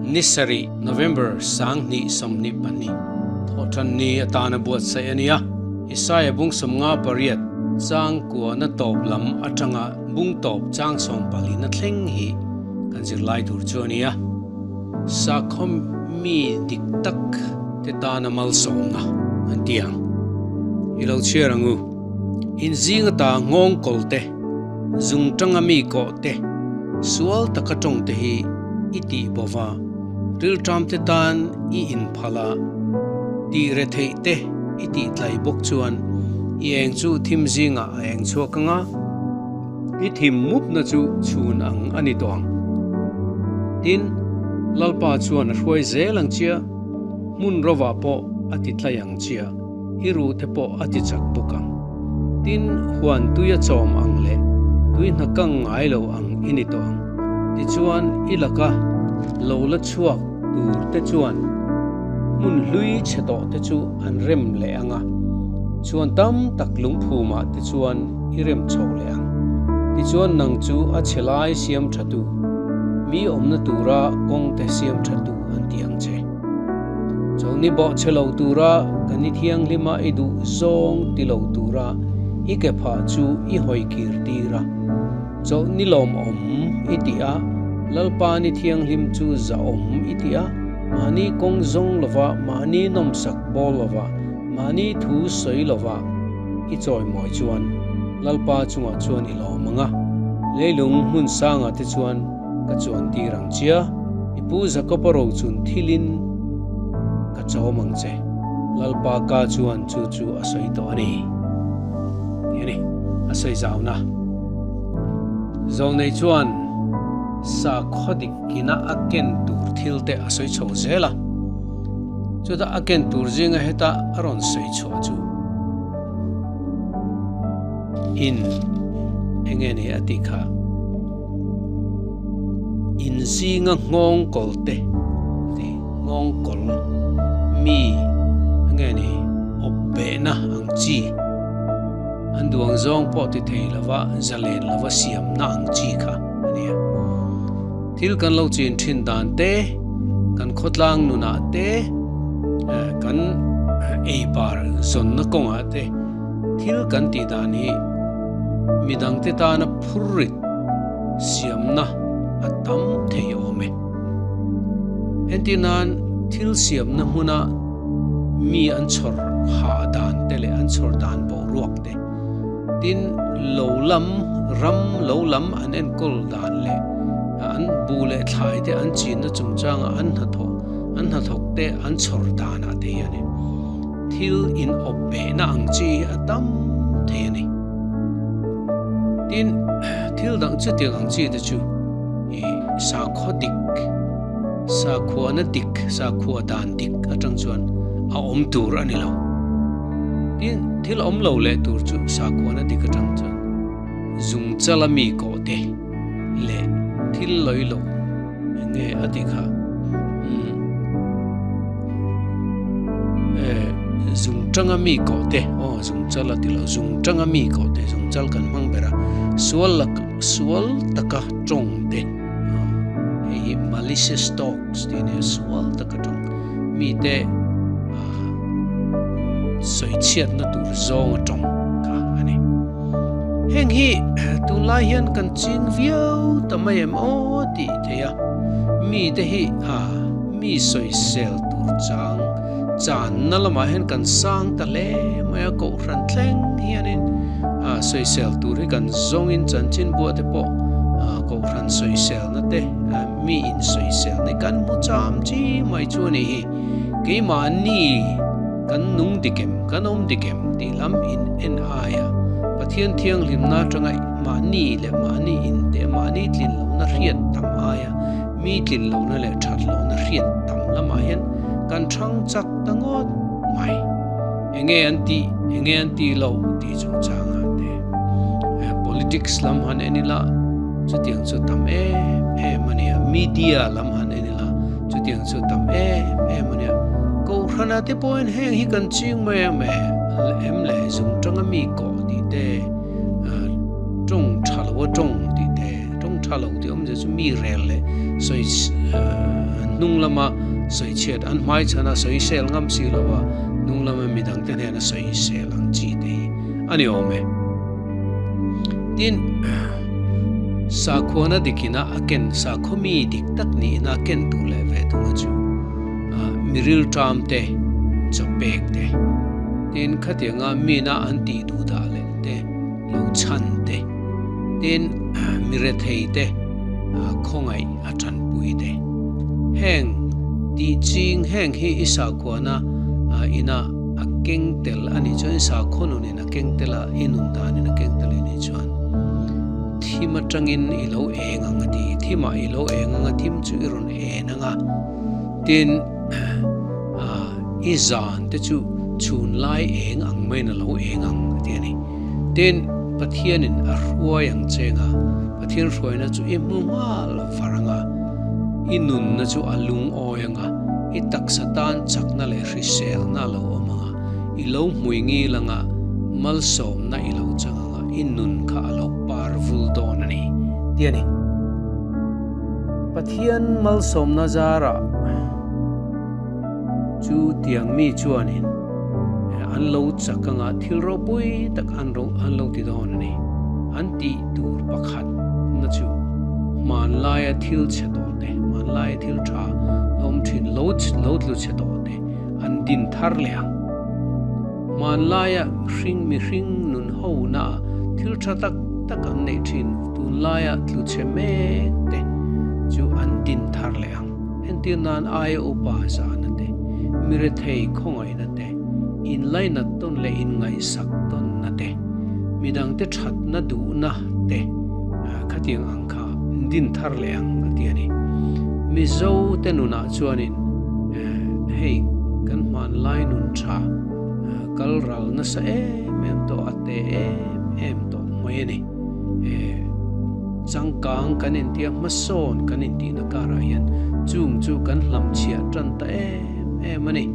Ni sarih, November, 2022, Thawhṭanni atana buatsaih a ni a. Isaiah bung 58 chang kuana tawp lam aṭanga bung tawp chang sawmpalina thleng hi kan zirlai tur chu a ni a. Sakhaw mi dik tak te tana malsawmna an ti ang. I lo chhiar ang u. Inzing ata nghawng kawl te, zung tanga mi kawh te, sual taka tawng te hi i tih bo va, rilṭam te tan i inphal a, tih re theih te i tih tlai bawk chuan i eng chu thim zingah a eng chhuak ang a, i thim mupna chu chhun ang a ni tawh ang. Tin, Lalpa chuan a hruai zel ang chia, hmun rovah pawh a ti tlai ang chia. I ruh te pawh a ti chak bawk ang. Tin, huan tui a chawm ang leh tui hna kang ngai lo ang i ni tawh ang. Tichuan, i laka lo la chhuak tur te chuan hmun hlui chhe tawh te chu an rem leh ang a, chuan tam tak lungphumah te chuan i rem chho leh ang. Tichuan, nang chu a chhe lai siam tha tu, mi awmna tura kawng te siam tha tu an ti ang che. Chawlhni bawh chhe lo tura kan i thianghlima i duh zawng ti lo tura i ke phah chu i hawi kir tir a. Chawlhni lawmawm i ti a, Lalpa ni thianghlim chu zahawm i ti a, mahni kawng zawng lova, mahni nawmsak bawl lova, mahni thu sawi lova i chawimawi chuan Lalpa chungah chuan i lawm ang a, leilung hmun sangah te chuan Ka chuan tir ang chia, i pu Jakob-a ro chun thilin ka chawm ang che. Lalpa ka chuan chu chu a sawi tawh a ni. Tih a ni, a sawi zauna. Zawlnei chuan sakhaw dik kina a ken tur thil te a sawi chho zel a. Chutah a ken tur zinga heta a rawn sawi chhuah chu in enge ni a tih kha. Inzinga nghawng kawl te ti nghawng kawl mi nge ni awp behna ang chi an duang zawng pawh ti thei lova zalen lova siamna ang chi kha a ni a. Thil kan lo chin thin dan te, kan khawtlang nunah te, kan ei bar zawnna kawngah te thil kan tih dan hi midangte tana phurrit siamna a tam thei awm e. Entir nan thil siamna hmuna mi an chhawr hah dan te leh an chhawr dan boruak te, tin lo lam ram lo lam an enkawl dan leh an bu leh thlai te an chinna chungchanga an hnathawh an hnathawk te an chhawr danah te hian thil in awp behna ang chi hi a tam thei a ni. Tin, thil dang chutiang ang chi te chu i sakhaw dik, sakhuana dik, sakhua dan dik atang chuan a awm tur a ni lo. Tin, thil awm lo leh tur chu sakhuana dik atang chuan zungchala mi kawh te leh thil lawi lo eng nge a tih kha umm eh zung tanga mi kawh te aw zung chal a ti lo zung tanga mi kawh te zung chal kan hmang ber a sual lak sual taka tawng te aw hei hi malicious talks tih a nia sual taka tawng mi te ah sawi chhiatna tur zawnga tawng kha a ni. Heng hi tunlai hian kan ching viau ta mai em aw tih thei a, mite hi a mi sawisel tur chang channa lamah hian kan sang ta hle mai a, kohhran thleng hianin a sawisel tur hi kan zawngin chanchin buah te pawh kohhran sawiselna te mi in sawiselna hi kan hmu cham chi mai chu a nih hi. Keimahni kan nung dik em, kan awm dik em tih lam in en aia Pathian thianghlimna atanga mahni leh mahni inte mahni tlin lohna hriat tam aia mi tlin lohna leh that lohna hriat tam lamah hian kan thang chak ta ngawt mai. Enge an tih, enge an tih loh tih chungchangah te politics lam han en ila chutiang chu tam em em a nia, media lam han en ila Chutiang chu tam em em a nia. Kohhrana te pawhin heng hi kan ching mai em e, em le zung tanga mi kawh tih te, tawng tha lo a tawng tih te, tawng tha lo tih awmzia chu mi rel leh sawi hnung lama sawi chhiat an hmai chhan a sawi sel ngam si lo a, hnung lama midang te hnena sawi sel ang chi te hi a ni awm e. Tin, sakhuana dikina a ken sakhaw mi dik tak nihna a ken tur leh ve thung a chu mi rilṭam te, chawpek te, tin khatianga mina an tih duh dah leh te lo chhan te, tin mi rethei te khawngaih a tanpui te. Heng tih ching heng hi i sakhuana ina a keng tel a nih chuan i sakhaw nunin a keng tel a, i nun danin a keng tel a nih chuan thim atangin i lo eng ang a ti. Thimah i lo eng ang a, thim chu i rawn en ang a. Tin, i zan te chu chhun lai eng ang maiin a lo eng ang a ti a ni. Tin, Pathianin a hruai ang cheng a, Pathian hruaina chu i hmu nghal var ang a, i nunna chu a lungawi ang a, i taksa tan chakna leh hriselna a lo awm ang a, i lo hmui ngil ang a, malsawmna i lo chang ang a, i nun kha a lo par vul dawn a ni, ti a ni. Pathian malsawmna zarah chu tiang mi chuanin an lo chak anga thil ropui tak an ro an lo ti dawn a ni. An tih tur pakhat na chu hmanlaia thil chhe tawh te, hmanlaia thil tha lawm thin lo lo tlu chhe tawh te an din thar leh ang. Hmanlaia hring mihring nun ho na thil tha tak tak an neih thin tunlaia tlu chhe mek te chu an din thar leh ang. Entir nan aia upa zahna te, mirethei khawngaihna te, inlainat tawn leh inngaihsak tawnna te, midangte thatna duhna te khatiang ang kha din thar leh ang a ti a ni. Mizo te nunah chuanin hei kan hmanlai nun tha kal ral nasa em em tawh a te em em tawh mai a ni. Changkang kan intia hmasawn kan intihna karah hian chung chu kan hlamchhiah tan ta em em a ni.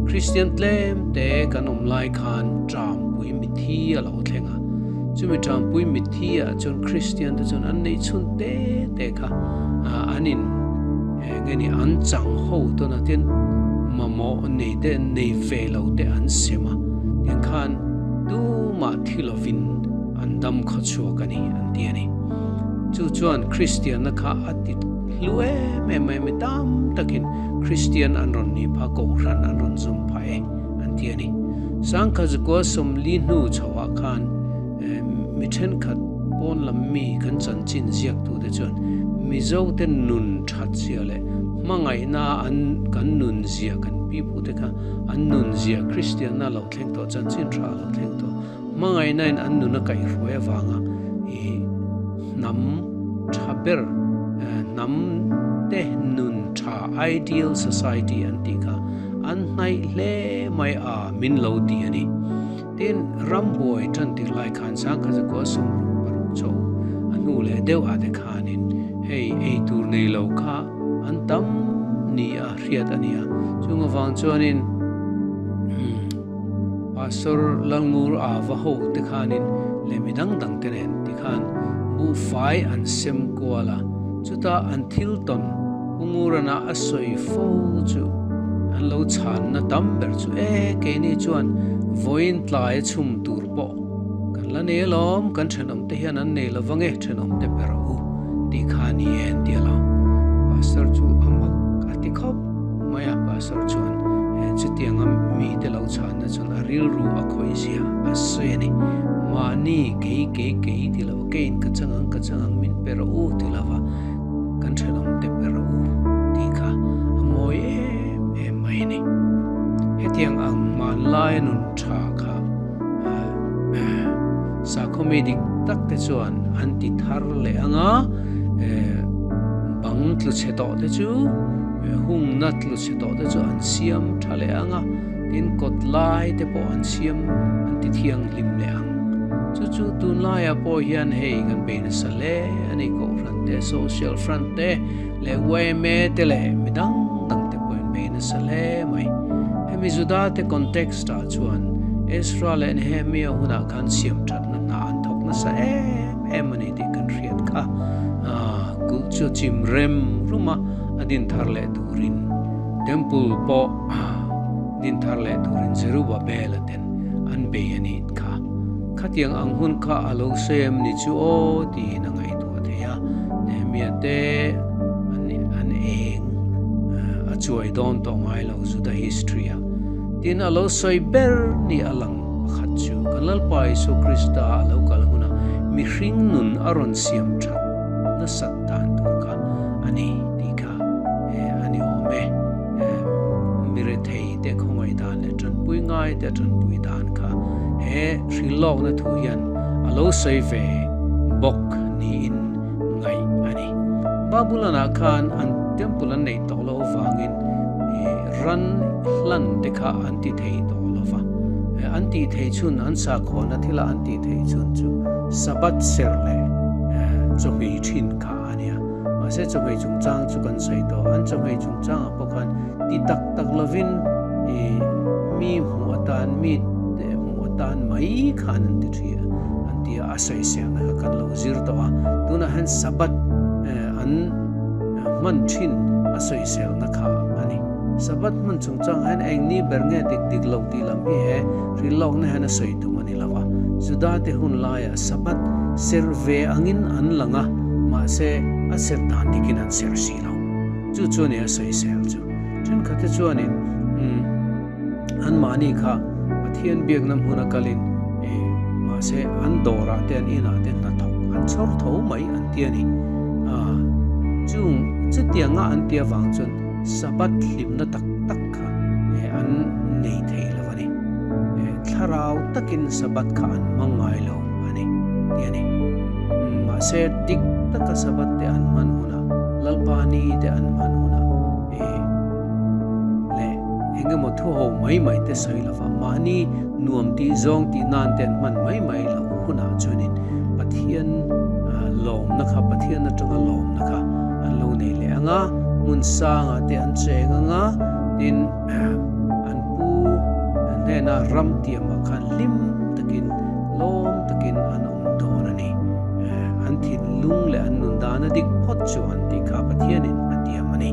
Kristian tlem te kan awm lai khan Ṭampui mitthi a lo thleng a, chumi Ṭampui mitthi ah chuan Kristian te chuan an neih chhun te te kha an in nge ni an chang ho tawn a, tin mamawh nei te nei ve lo te an sem a, tiang khan tumah thi lovin an dam khaw chhuak a ni an ti a ni. Chu chuan Kristianna kha a ti hlu em em mai, mi tam takin Kristian an rawn nih phah, Kohhran an rawn zawm phah e an ti a ni. Sangkhat zakua sawmli hnu chhoah khan mi thenkhat pawn lam mi kan chanchin ziaktute chuan Mizote nun that zia leh hmangaihna an kan nun zia kan pipute kha an nun zia Kristianna lo thleng tawh chanchin tha lo thleng tawh Hmangaihnain an nun a kaihhruai avanga i hnam tha ber, hnam te nun tha, ideal society an tih kha an hnaih hle mai a min lo ti a ni. Tin, rambuai tan tir lai khan sangkhat zakua sawmruk paruk cho a hnu leh deuh ah te khanin hei ei tur nei lo kha an tam ni a hriat a ni a, chung avang chuanin Pastor Lalngur Ava ho te khanin leh mi dang dang te nen ti khan buhfai an sem kual a, chuta an thil tawn Pu Ngurana a sawi fo chu an lo chhanna tam ber chu e keini chuan vawiin tlai a chhum tur pawh kan la nei alawm, kan thenawm te hian an nei lo vang e, thenawm te ber u tih kha ni e an ti alawm. Pastor chu a mak a ti khawp. Mai a, Pastor chuan he chutianga mite lo chhanna chuan a rilru a khawih zia a sawi a ni. Mahni kei kei kei ti lova, keiin ka chang ang ka chang ang min pe rawh u ti lova, kan thenawm te pe rawh u tih kha a mawi em em mai a ni. Hetiang ang hmanlaia nun tha kha sakhaw mi dik tak te chuan an ti thar leh ang a, bang tlu chhe tawh te chu Hungna tlu chhe tawh te chu an siam tha leh ang a, tin kawt lai te pawh an siam an ti thianghlim leh ang. Chu chu tunlaiah pawh hian hei kan bei nasa hle a ni, Kohhran te, Social Front te leh yma te leh mi dang dang te pawhin bei nasa hle mai. Hemi Juda te context ah chuan Ezra leh Nehemia hunah khan siam thatna hna an thawk nasa em em a ni tih kan hriat kha. kha. Kulh chu chim rem rum a, a din thar leh turin Temple pawh din thar leh turin Zerubbabel-a ten an bei a nih kha. Khatiang ang hun kha a lo sawi em ni chu aw tiin a ngaihtuah thei a, Nehemia te an an eng a chuai dawn tawh ngai lo Juda history ah. Tin a lo sawi ber ni a lang pakhat chu kan Lalpa Isua Krista a lo kal hunah mihring nun a rawn siam that nasat dan tur kha a ni tih kha a ni awm e. Mirethei te khawngaih dan leh tanpui ngai te tanpui dan kha he hrilhlawkna thu hian a lo sawi ve bawk niin ngaih a ni. Babulon-ah khan an temple an neih tawh loh avangin ran hlan te kha an ti thei tawh lo va. An tih theih chhun, an sakhawnna thila an tih theih chhun chu Sabbath serh leh chawhmei thin kha a nia. Mahse chawhmei chungchang chu kan sawi tawh. An chawhmei chungchangah pawh khan ti tak tak lovin mi hmuh atan, mi hmuh atan mai khan an ti thin an ti a, a sawiselna kha kan lo zir tawh a. Tunah hian Sabbath an hman thin a sawiselna kha a ni. Sabbath hman chungchang hian eng ni ber nge dik dik lo tih lam hi he hrilhlawkna hian a sawi tum a ni lo a. Judate hun laiah Sabbath serh ve angin an lang a, mahse a serh dan dikin an serh si lo. Chu chu a ni a sawisel chu. Thenkhatte chuanin umm anmahni kha Pathian biakna hmuna kalin eh mahse an dawrah te an inah te hnathawk an chhawr tho mai an ti a ni. Ah chung chutianga an ti avang chuan Sabbath hlimna tak tak kha eh an nei thei lo a ni. Eh thlarau takin Sabbath kha an hmang ngai lo a ni ti a ni. Mahse dik taka Sabbath te an hman hunah Lalpa ni te an hman hunah eh leh engemaw thu ho mai mai te sawi lova mahni nuam tih zawng tih nan te an hman mai mai loh hunah chuanin Pathian lawmna kha Pathian atanga lawmna kha an lo nei leh ang a, hmun sangah te an cheng ang a, tin an pu hnena ram tiamah khan hlim takin lawm takin an awm dawn a ni. An thinlung leh an nun dan a dik phawt chuan tih kha Pathianin a tiam a ni.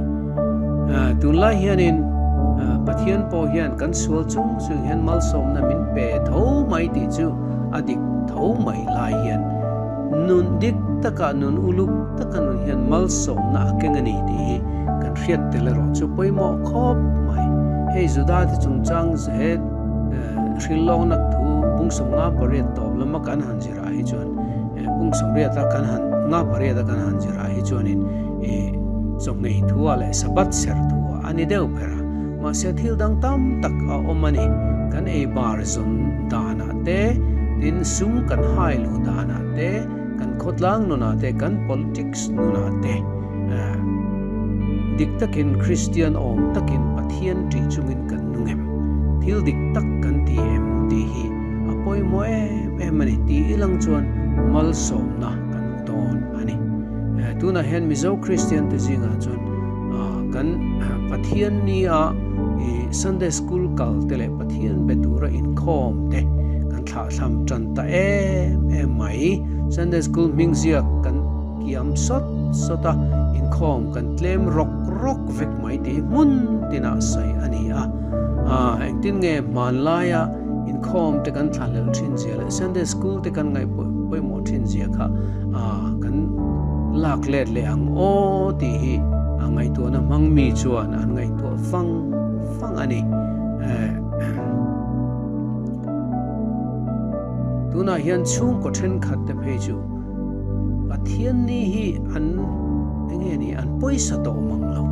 Tunlai hianin Pathian pawh hian kan sual chung chung hian malsawmna min pe tho mai tih chu a dik tho mai lai hian nun dik taka nun uluk taka nun hian malsawmna a keng a ni tih hi kan hriat tel erawh chu pawimawh khawp mai. Hei Juda te chungchang he hrilhlawknak thu bung 58 tawp lama kan han zirah hi chuan bung 80 a kan han nga pariat a kan han zirah hi chuanin chawhmei thua leh Sabbath ser thua a ni deuh ber a, mahse thil dang tam tak a awm a ni. Kan ei bar zawn danah te, tin sum kan hai luh danah te, kan khawtlang nunah te, kan politics nunah te dik takin Kristian awm takin Pathian ṭih chungin kan nung em? Thil dik tak kan ti em tih hi a pawimawh em em a ni tih ilang chuan malsawmna kan hmu dawn a ni. Tunah hian Mizo Kristian te zingah chuan kan Pathian nia Sunday School kal te leh Pathian be tura inkhawm te kan thlahthlam tan ta em em mai. Sunday School hming ziak kan kiam sawt sawt a, inkhawm kan tlem rawk rawk vek mai tih hmun tinah sawi a ni a. Engtin nge hmanlaia inkhawm te kan thlahlel thin zia leh Sunday School te kan ngaih pawimawh thin zia kha kan lak let leh ang aw tih hi a ngaihtuahna hmang mi chuan an ngaihtuah fang fang a ni. Tunah hian chhungkaw thenkhat te phei chu Pathian ni hi an enge ni an pawisa tawh mang lo.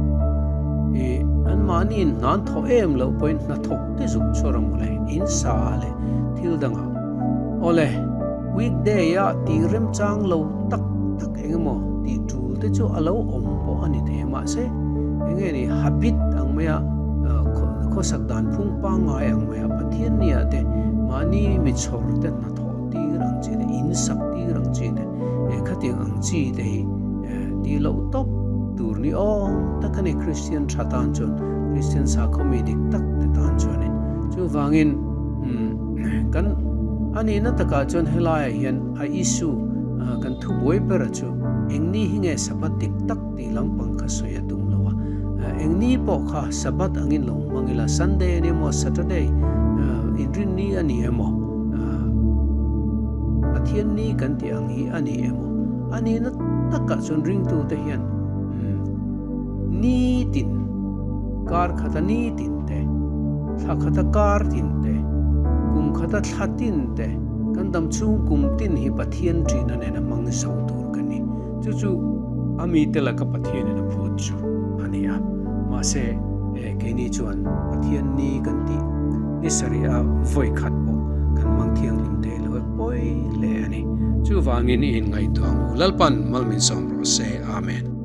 I an mahni in hnan thawh em loh pawhin hnathawk te zuk chhuar ang mawle, in sa ah leh thil dangah. Awle, weekday ah tih remchang lo tak tak engemaw tih tul te chu a lo awm pawh a ni thei a, mahse enge ni habit ang maia khawsak dan phung pangngai ang maia Pathian ni ah te mahni mi chhawr te hna thawh tir ang chi te, in sak tir ang chi te, khatiang ang chi te hi tih loh tawp tur ni awm tak a ni Kristian tha tan chuan, Kristian sakhaw mi dik tak te tan chuanin. Chuvangin kan a nihna takah chuan helaiah hian a issue Kan thubuai bera chu eng ni hi nge Sabbath dik tak tih lampang kha sawi a tum lo a. Eng ni pawh kha Sabbath angin lo hmang ila, Sunday a ni emaw, Saturday, Inrinni a ni emaw, Pathian ni kan tih ang hi a ni emaw, a nihna takah chuan ringtute hian nitin, kar khata nitin te, thla khata kar tin te, kum khata thla tin te, kan dam chhung kum tin hi Pathian ṭihna nena hmang zo tur ka ni. Chu chu a mite laka Pathianin a phut chu a ni a. Mahse, keini chuan Pathian ni kan tih ni sarih a vawi khat pawh kan hmang thianghlim thei lo e pawi hle a ni. Chuvangin i inngaihtuah ang u. Lalpan malmin sawm rawh se. Amen.